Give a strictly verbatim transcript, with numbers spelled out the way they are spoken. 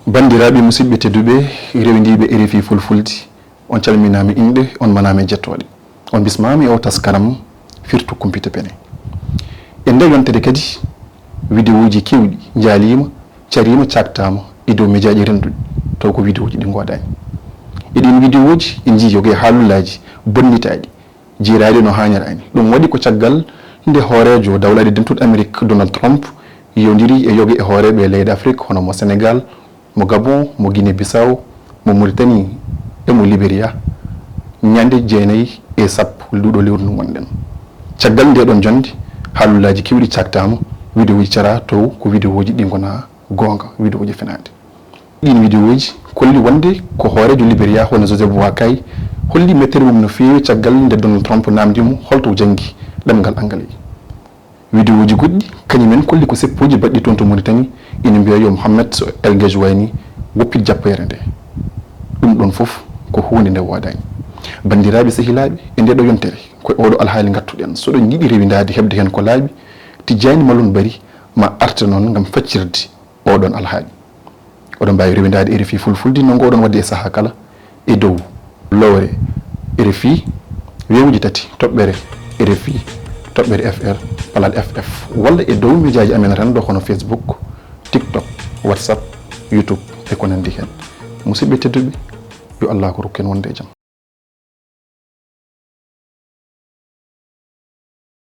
Banndiraaɓe musidɓe tedduɓe, rewindiiɓe R F I Fulfulde, on calminaama innde, on manaama e jettooɗe. On bismaama e o taskaram Firtu Kumpite Pene. E nde yontere kadi, vidéoji keewɗi njaaliima, cariima, caaktaama e dow mejaaji rennduɗi, taw ko vidéoji ɗi ngoodaani. E ɗiin vidéoji, en njii yoga e haalullaaji bonnitaaɗi, jiiraaɗi no haaniraani. Ɗum waɗi ko caggal nde hooreejo Dawlaaɗi Dentuɗi Amerik, Donald Trump, yewndiri e yoga e hooreeɓe leyɗe Afrik, hono mo Senegal, mo Gabon, mo Guinée Bissau, mo Mauritanie e mo Liberia, ñande jeenayi e sappo luuɗo lewru ndu ngonɗen. Caggal nde ɗon jonnde, haalullaaji keewɗi caaktaama, vidéoji caraa taw ko vidéoji ɗi ngonaa goonga, vidéoji fenaande. Ɗiin vidéoji kolli wonde ko hooreejo Liberia, hono Joseph Boakai, holli mettere mum no feewi caggal nde Donald Trump naamndi mo holto o janngi ɗemngal Angalais. Vidéoji goɗɗi, kañum en kolli ko seppooji baɗɗi toon to Mauritanie, ina mbiya yo Mohamed El Ghazouani woppit jappeere nde. Ɗum ɗon fof ko huunde nde woodaani. Banndiraaɓe sehilaaɓe, e nde ɗo yontere, ko e oɗo alhaali ngattuɗen. So ɗon yiɗi rewindaade heɓde heen ko laaɓi, Tijjaani Malum Bari ma arte noon ngam faccirde oɗon alhaali. Oɗon mbaawi rewindaade R F I Fulfulde no ngoɗon waɗde e sahaa kala e dow lowre R F I, wewuji tati, toɓɓere R F I, toɓɓere F R, palat F F, walla e dow mejaaji amen renndo hono Facebook, TikTok, WhatsApp, YouTube e ko nanndi heen. Musidɓe tedduɓe, yo Allaahu rokku en wonde e jam.